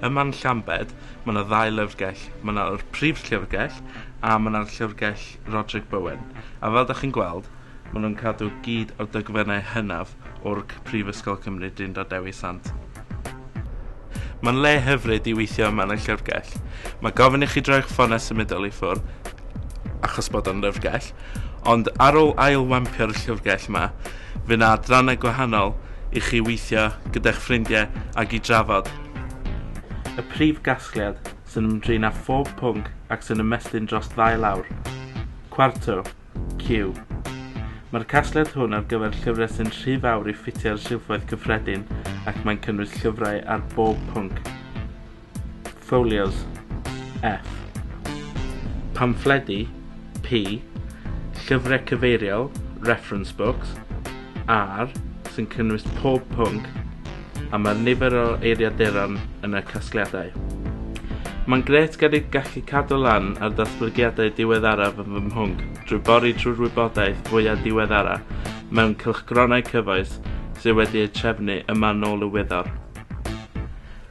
Yma'n Llambed, mae yna ddau lyfrgell. Mae yna'r prif llyfrgell a mae yna'r llyfrgell Roderick Bowen. A fel da chi'n gweld, maen nhw'n cadw gyd o'r dogfennau hynaf o'r Prifysgol Cymru Drindod Dewi Sant. Mae'n le hyfryd i weithio yma yn y llyfrgell. Mae gofyn i chi droi'ch ffonau symudol i ffwrdd, achos bod o'n lyfrgell, ond ar ôl ailwampio'r llyfrgell yma, fe na adrannau gwahanol i chi weithio gyda'ch ffrindiau ac i drafod. Y prif gasgliad sy'n ymdrin â phob pwnc ac sy'n ymestyn dros ddau lawr. Cwarto, Q. Mae'r casgliad hwn ar gyfer llyfrau sy'n rhy fawr i ffitio ar silffoedd cyffredin ac mae'n cynnwys llyfrau ar bob pwnc. Folios, F. Pamffledi, P. Llyfrau cyfeiriol, reference books, R, sy'n cynnwys pob pwnc, a mae'r nifer o eiriaduron yn y casgliadau. Mae'n grêt gallu gallu cadw lan ar ddatblygiadau diweddaraf yn fy mhwnc drwy bori trwy'r wybodaeth fwyaf diweddara mewn cylchgronau cyfoes sydd wedi eu trefnu yma nôl y wyddor.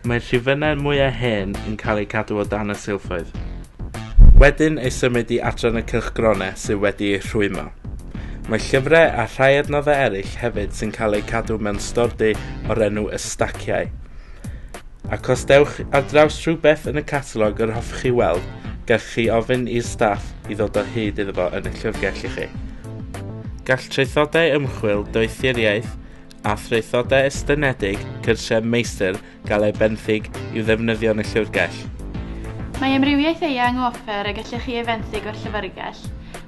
Mae'r rhifynnau mwyaf hen yn cael eu cadw o dan y silffoedd. Wedyn eu symud i adran y cylchgronau sydd wedi eu rhwymo. Mae llyfrau a rhai adnoddau eraill hefyd sy'n cael eu cadw mewn stordy o'r enw y staciau. Ac os dewch ar draws rhywbeth yn y catalog yr hoffech chi weld, gallwch chi ofyn i'r staff i ddod o hyd iddo fo yn y llyfrgell i chi. Gall traethodau ymchwil doethuriaeth a thraethodau estynedig cyrsiau meistr gael eu benthyg i'w ddefnyddio yn y llyfrgell. Mae amrywiaeth eang o offer y gallech chi ei fenthyg o'r llyfrgell.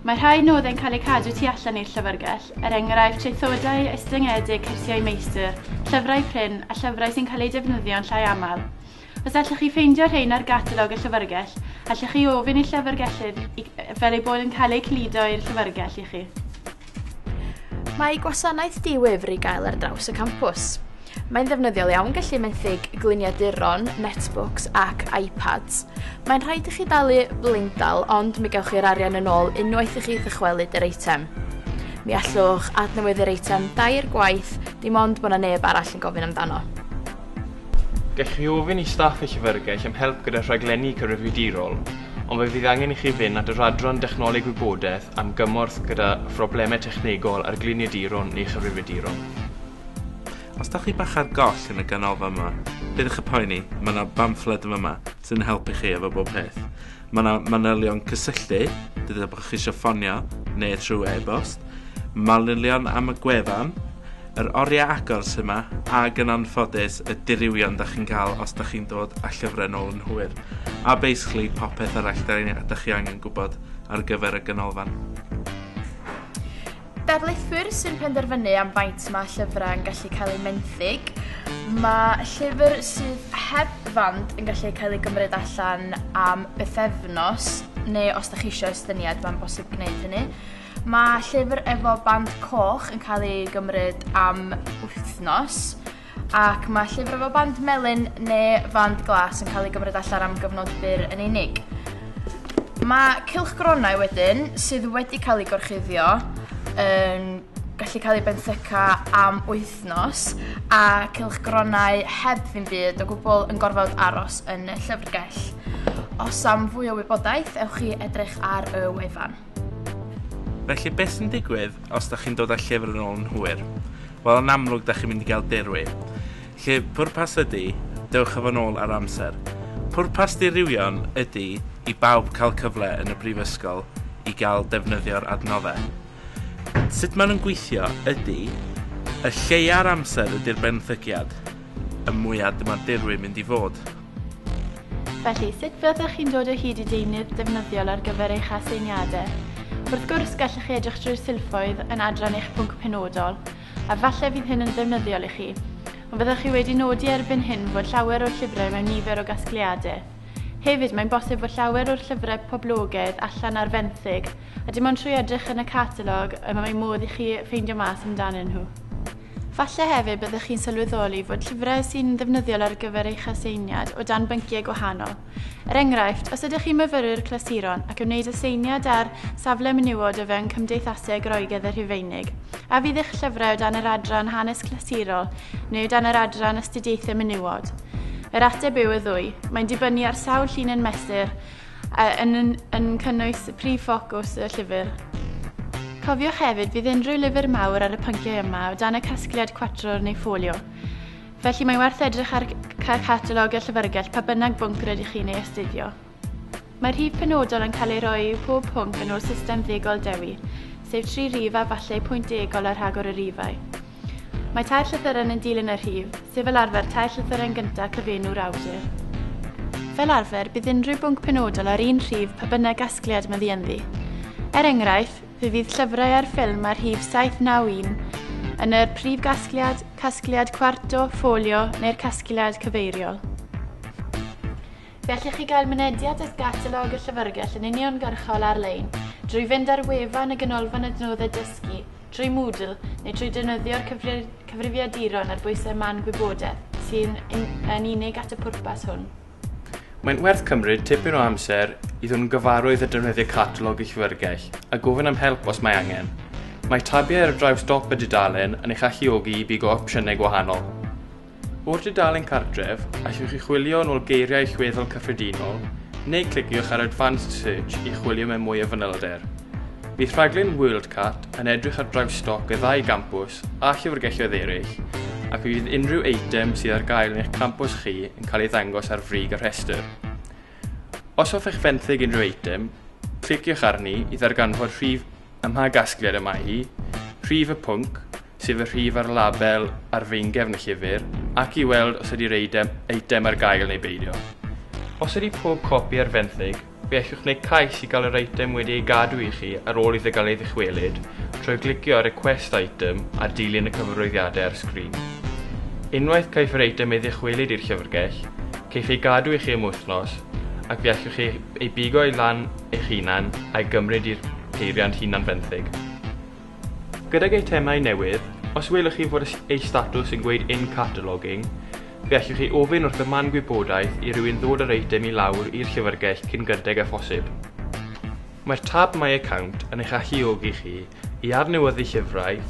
Mae rhai nodau'n cael eu cadw tu allan i'r llyfrgell, er enghraifft traethodau estyngedig cyrsiau meistr, llyfrau prin a llyfrau sy'n cael eu defnyddio'n llai aml. Os allwch chi ffeindio rhein ar gatalog y llyfrgell, allwch chi ofyn i'r llyfrgellydd i, fel eu bod yn cael eu cludo i'r llyfrgell i chi. Mae gwasanaeth di-wifr i gael ar draws y campws. Mae'n ddefnyddiol iawn gallu menthyg gliniaduron, netbooks ac iPads. Mae'n rhaid i chi dalu blaendal ond mi gewch chi'r arian yn ôl unwaith i chi ddychwelyd yr eitem. Mi allwch adnewyddu'r eitem dair gwaith, dim ond bod 'na neb arall yn gofyn amdano. Gallwch chi ofyn i staff y llyfrgell am help gyda rhaglenni cyfrifiadurol, ond fe fydd angen i chi fynd at yr adran Dechnoleg Gwybodaeth am gymorth gyda phroblemau technegol ar gliniaduron neu chyfrifiaduron. Os da chi bach ar goll yn y ganolfan yma, peidiwch â poeni, mae yna bamffled yn fama sy'n helpu chi efo bob peth. Mae yna manylion cysylltu, deuda bod chi eisiau ffonio neu trwy e-bost, manylion am y gwefan, yr oriau agor sy'n yma, ac yn anffodus y dirywion da chi'n cael os da chi'n dod â llyfrau nôl yn hwyr. A basically popeth arall da, da chi angen gwybod ar gyfer y ganolfan. Darlithwyr sy'n penderfynu am faint mae llyfrau yn gallu cael eu menthyg. Mae llyfr sydd heb fand yn gallu cael ei gymryd allan am bythefnos, neu os da chi eisiau estyniad, mae'n bosib gwneud hynny. Mae llyfr efo band coch yn cael ei gymryd am wythnos, ac mae llyfr efo band melyn neu fand glas yn cael ei gymryd allan am gyfnod byr yn unig. Mae cylchgronau wedyn, sydd wedi cael eu gorchuddio, yn gallu cael eu benthyca am wythnos, a cylchgronau heb ddim byd o gwbl yn gorfod aros yn y llyfrgell. Os am fwy o wybodaeth, ewch i edrych ar y wefan. Felly beth sy'n digwydd os da chi'n dod â llyfr yn ôl yn hwyr? Wel, yn amlwg da chi'n mynd i gael dirwy. Lle pwrpas ydy, dewch â fo nôl ar amser. Pwrpas dirywion ydy i bawb cael cyfle yn y brifysgol i gael defnyddio'r adnoddau. Sut maen nhw'n gweithio ydy, y lleia'r amser ydy'r benthyciad, y mwyaf dyma'r dirwy mynd i fod. Felly, sut fyddwch chi'n dod o hyd i deunydd defnyddiol ar gyfer eich aseiniadau? Wrth gwrs, gallwch chi edrych drwy'r silffoedd yn adran eich pwnc penodol, a falle fydd hyn yn ddefnyddiol i chi. Ond fyddwch chi wedi nodi erbyn hyn fod llawer o'r llyfrau mewn nifer o gasgliadau. Hefyd, mae'n bosib fod llawer o'r llyfrau poblogaidd allan ar fenthyg, a dim ond trwy edrych yn y catalog y mae modd i chi ffeindio mas amdanyn nhw. Falle hefyd byddwch chi'n sylweddoli fod llyfrau sy'n ddefnyddiol ar gyfer eich aseiniad o dan bynciau gwahanol. Er enghraifft, os ydych chi'n myfyrwyr clasuron ac yn wneud aseiniad ar safle menywod o fewn cymdeithasau Groegaidd a Rhufeinig, a fydd eich llyfrau o dan yr adran hanes clasurol neu o dan yr adran astudiaethau menywod? Yr ateb yw y ddwy. Mae'n dibynnu ar sawl llinyn mesur a yn cynnwys prif ffocws y llyfr. Cofiwch hefyd fydd unrhyw lyfr mawr ar y pynciau yma o dan y casgliad cwatwr neu ffolio. Felly mae'n werth edrych ar catalog y llyfrgell pa bynnag bwnc rydych chi'n ei astudio. Mae rhif penodol yn cael ei roi i pob pwnc yn ôl system ddegol Dewi, sef 3 rhif a falle pwynt degol ar rhagor o rifau. Mae tair llythyren yn dilyn y rhif, sef fel arfer tair llythyren gyntaf cyfenw'r awdur. Fel arfer, bydd unrhyw bwnc penodol ar un rhif pa bynnag gasgliad mae ynddi. Er enghraifft, fe fydd llyfrau ar ffilm ar rhif 791 yn yr prif gasgliad, casgliad cwarto, ffolio neu'r casgliad cyfeiriol. Fe allwch chi gael mynediad at gatalog y llyfrgell yn uniongyrchol ar-lein drwy fynd ar wefan y Ganolfan Adnoddau Dysgu, trwy Moodle neu trwy defnyddio'r cyfrifiaduron ar bwysau man gwybodaeth sy'n yn unig at y pwrpas hwn. Mae'n werth cymryd tipyn o amser i ddod yn gyfarwydd â defnyddio catalog y llyfrgell a gofyn am help os mae angen. Mae tabiau ar draws dop y dudalen yn eich alluogi i bigo opsiynau gwahanol. O'r dudalen cartref, allwch chi chwilio yn ôl geiriau allweddol cyffredinol neu cliciwch ar Advanced Search i chwilio mewn mwy o fanylder. Bydd rhaglen WorldCat yn edrych ar draws stoc y ddau gampws a llyfrgelloedd eraill, ac fydd unrhyw eitem sydd ar gael yn eich campws chi yn cael ei ddangos ar frig y rhestr. Os hoffech fenthyg unrhyw eitem, cliciwch arni i ddarganfod rhif ym mha gasgliad y mae hi, rhif y pwnc, sef y rhif ar label ar feingefn y llyfr, ac i weld os ydy'r eitem ar gael neu beidio. Os ydy pob copi ar fenthyg, fe allwch wneud cais i gael yr eitem wedi ei gadw i chi ar ôl iddo gael ei ddychwelyd trwy glicio ar Request Item a dilyn y cyfarwyddiadau ar sgrin. Unwaith caiff yr eitem ei ddychwelyd i'r llyfrgell, caiff ei gadw i chi am wythnos ac fe allwch chi ei bigo i lan eich hunan a'i gymryd i'r peiriant hunan fenthyg. Gydag eitemau newydd, os welwch chi fod eu statws yn gweud in cataloguing, fe allwch chi ofyn wrth y man gwybodaeth i rywun ddod â'r eitem i lawr i'r llyfrgell cyn gynted â phosib. Mae'r tab My Account yn eich alluogi chi i adnewyddu llyfrau,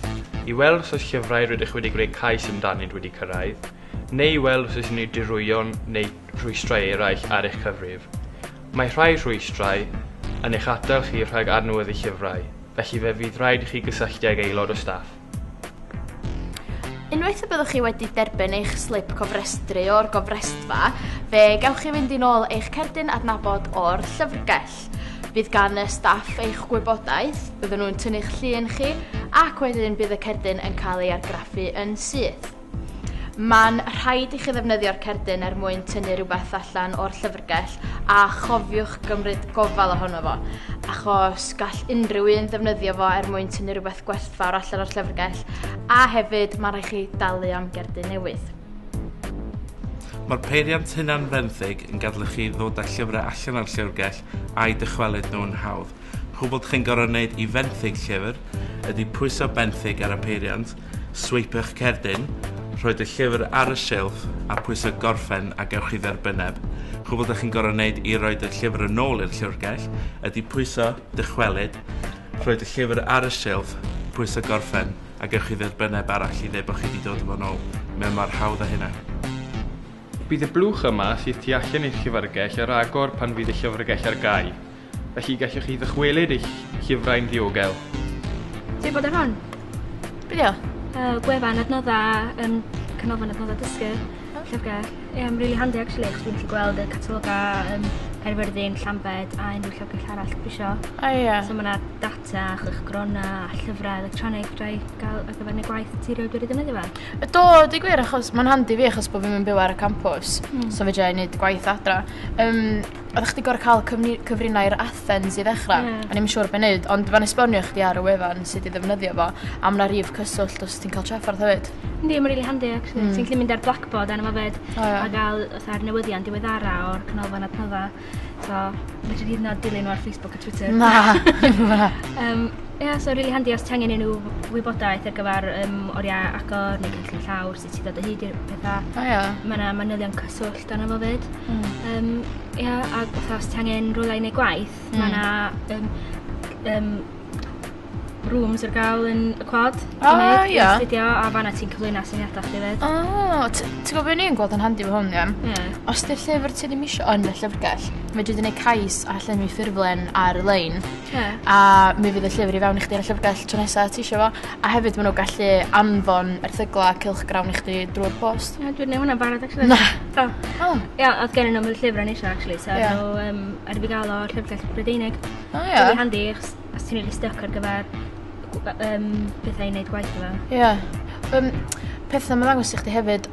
i weld os oes llyfrau rydych wedi gwneud cais amdanynt wedi cyrraedd, neu i weld os oes unrhyw dirwyon neu rhwystrau eraill ar eich cyfrif. Mae rhai rhwystrau yn eich atal chi rhag adnewyddu llyfrau, felly fe fydd rhaid i chi gysylltu ag aelod o staff. Unwaith y byddwch chi wedi derbyn eich slip cofrestru o'r gofrestrfa, fe gewch chi fynd i nôl eich cerdyn adnabod o'r llyfrgell. Bydd gan y staff eich gwybodaeth, bydden nhw'n tynnu'ch llun chi, ac wedyn bydd y cerdyn yn cael ei argraffu yn syth. Mae'n rhaid i chi ddefnyddio'r cerdyn er mwyn tynnu rhywbeth allan o'r llyfrgell a chofiwch gymryd gofal ohono fo, achos gall unrhyw un ddefnyddio fo er mwyn tynnu rhywbeth gwerthfawr allan o'r llyfrgell, a hefyd mae'n rhaid chi dalu am gerdyn newydd. Mae'r peiriant hunan fenthyg yn gadael i chi ddod â llyfrau allan o'r llyfrgell a'i dychwelyd nhw'n hawdd. Chwbl chi'n gorfod wneud i fenthyg llyfr ydy pwyso benthyg ar y peiriant, sweipio'ch cerdyn, rhoi y llyfr ar y silff a pwyso gorffen a gewch chi dderbynneb. Chwbl ydych chi'n gorfod wneud i roi y llyfr yn ôl i'r llyfrgell ydy pwyso dychwelyd, rhoi y llyfr ar y silff, pwyso gorffen a gewch chi dderbynneb arall i ddweud bod chi wedi dod efo nôl. Mae mor hawdd â hynna. Bydd y blwch yma sydd tu allan i'r llyfrgell ar agor pan fydd y llyfrgell ar gau, felly gallwch chi ddychwelyd eich llyfrau'n ddiogel. Ti'n bod ar hwn? Be 'di o? Gwefan adnoddau, canolfan adnoddau dysgu, llyfrgell. Ie, yeah, really handy actually, achos dwi'n gallu gweld y cataloga Caerfyrddin, Llambed a unrhyw llyfrgell arall dwi isio. O ie. So mae yna data, chylchgrona, a llyfrau electronig fedra i gael ar gyfer neud gwaith ti rioed wedi defnyddio fe. Do, di gwir, achos mae'n handi fi achos bod fi'n byw ar y campws, so fedra i wneud gwaith adra. Oeddech chdi gorfod cael cyfrinair Athens i ddechrau, a ni'm yn siŵr be wneud, ond fan esbonio chdi ar y wefan sut i ddefnyddio fo, a ma' 'na rhif cyswllt os ti'n cael trafferth hefyd. Yndi, mae'n really handi actually. Ti'n gallu mynd ar Blackboard arno fo 'fyd O, ie. a gael fatha'r newyddion diweddara o'r canolfan adnodda. So, fedri di hyd yn oed dilyn nhw ar Facebook a Twitter. Na. Yeah, so really handi os ti angen unrhyw wybodaeth ar gyfer oriau agor neu cynllun llawr, sut ti ddod o hyd i'r pethau. O ie. Mae yna manylion cyswllt arno fo 'fyd. Ia, a fatha os ti angen rhywle i wneud gwaith, mae yna rooms ar gael yn y quad. O, i ie. Astudio, a fanna ti'n cyflwyno syniadau chdi fyd. O, ti'n gwybod beth ni'n gweld yn handi fo hwn, ie? Ie. Os di'r llyfr ti ddim isio yn y llyfrgell, fedri di wneud cais a llenwi ffurflen ar-lein. Ie. A mi fydd y llyfr i fewn i chdi ar y llyfrgell tro nesa ti isio fo. A hefyd maen nhw'n gallu anfon erthygla cylchgrawn i chdi drwy'r post. Ie, dwi'n neud hwnna'n barod, actually. Na. Do. O, Ie, oedd gen nhw'n llyfr o'n eisiau, actually, so Ie. nhw, ar fi gael o'r llyfrgell Brydeinig. o Really ie. handi, achos os ti'n really stuck ar gyfer pethau i wneud gwaith efo. Ie. Pethau mae'n ddangos i chdi hefyd,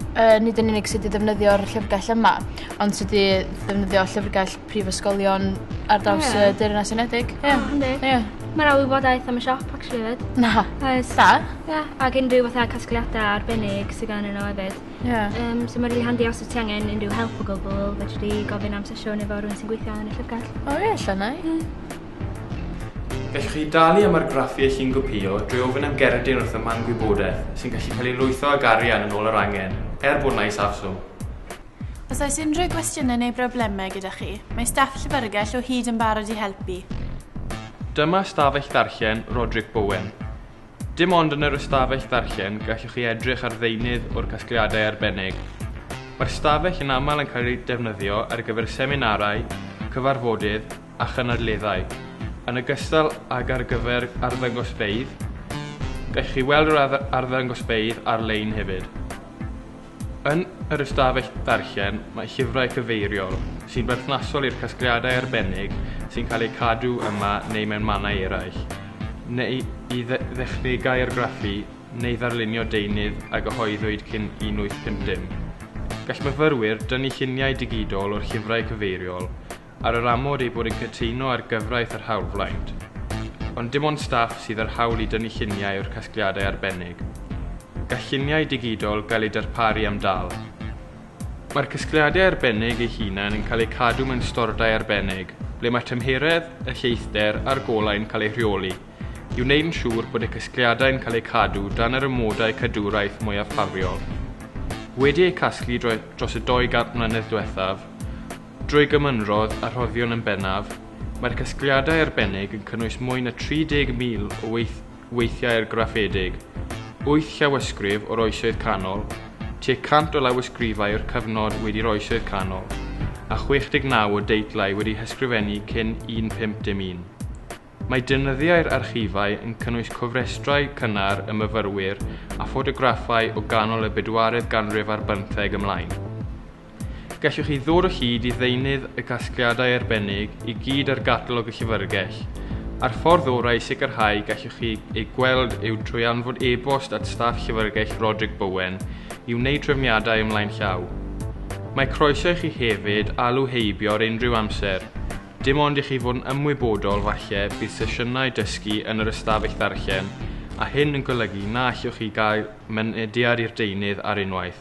nid yn unig sut i ddefnyddio'r llyfrgell yma, ond sut i ddefnyddio llyfrgell prifysgolion ar draws y Ie. Deyrnas Unedig. O, handi. Ie. Mae'n rhaid wybodaeth am y siop, actually, hefyd. Na. Oes. Da. Ie, ac unrhyw fatha casgliadau arbennig sydd gan nhw hefyd. Ie. So mae'n really handi os wyt ti angen unrhyw help o gwbl, fedri di gofyn am sesiwn efo rhywun sy'n gweithio yn y llyfrgell. O ie, lla na i. Gallwch chi dalu am argraffu eich llungopïo drwy ofyn am gerdyn wrth y man gwybodaeth sy'n gallu cael ei lwytho ag arian yn ôl yr angen, er bod na isafswm. Os oes unrhyw gwestiynau neu broblemau gyda chi, mae staff llyfrgell o hyd yn barod i helpu. Dyma stafell ddarllen Roderick Bowen. Dim ond yn yr ystafell ddarllen gallwch chi edrych ar ddeunydd o'r casgliadau arbennig. Mae'r stafell yn aml yn cael ei defnyddio ar gyfer seminarau, cyfarfodydd a chynadleddau, yn ogystal ag ar gyfer arddangosfeydd. Gallwch chi weld yr arddangosfeydd ar-lein hefyd. Yn yr ystafell ddarllen mae llyfrau cyfeiriol sy'n berthnasol i'r casgliadau arbennig sy'n cael eu cadw yma neu mewn mannau eraill, neu i ddechnegau argraffu neu ddarlunio deunydd a gyhoeddwyd cyn 1850. Gall myfyrwyr dynnu lluniau digidol o'r llyfrau cyfeiriol ar yr amod eu bod yn cytuno ar gyfraith yr hawlfraint, ond dim ond staff sydd â'r hawl i dynnu lluniau o'r casgliadau arbennig. Gall lluniau digidol gael eu darparu am dal. Mae'r casgliadau arbennig eu hunain yn cael eu cadw mewn stordai arbennig, ble mae tymheredd, y lleithder a'r golau'n cael eu rheoli, i wneud yn siŵr bod y casgliadau'n cael eu cadw dan yr amodau cadwraeth mwyaf ffafriol. Wedi eu casglu dros y 200 mlynedd diwethaf, drwy gymynrodd a rhoddion yn bennaf, mae'r casgliadau arbennig yn cynnwys mwy na 30,000 o weithiau argraffedig, 8 llawysgrif o'r oesoedd canol, tua 100 o lawysgrifau o'r cyfnod wedi'r oesoedd canol, a 69 o deitlau wedi hysgrifennu cyn 1501. Mae deunyddiau'r archifau yn cynnwys cofrestrau cynnar y myfyrwyr a ffotograffau o ganol y bedwaredd ganrif ar bymtheg ymlaen. Gallwch chi ddod o hyd i ddeunydd y casgliadau arbennig i gyd ar gatalog y llyfrgell, a'r ffordd orau i sicrhau gallwch chi ei gweld yw trwy anfon e-bost at staff llyfrgell Roderick Bowen i wneud trefniadau ymlaen llaw. Mae croeso i chi hefyd alw heibio ar unrhyw amser. Dim ond i chi fod yn ymwybodol falle bydd sesiynau dysgu yn yr ystafell ddarllen, a hyn yn golygu na allwch chi gael mynediad i'r deunydd ar unwaith.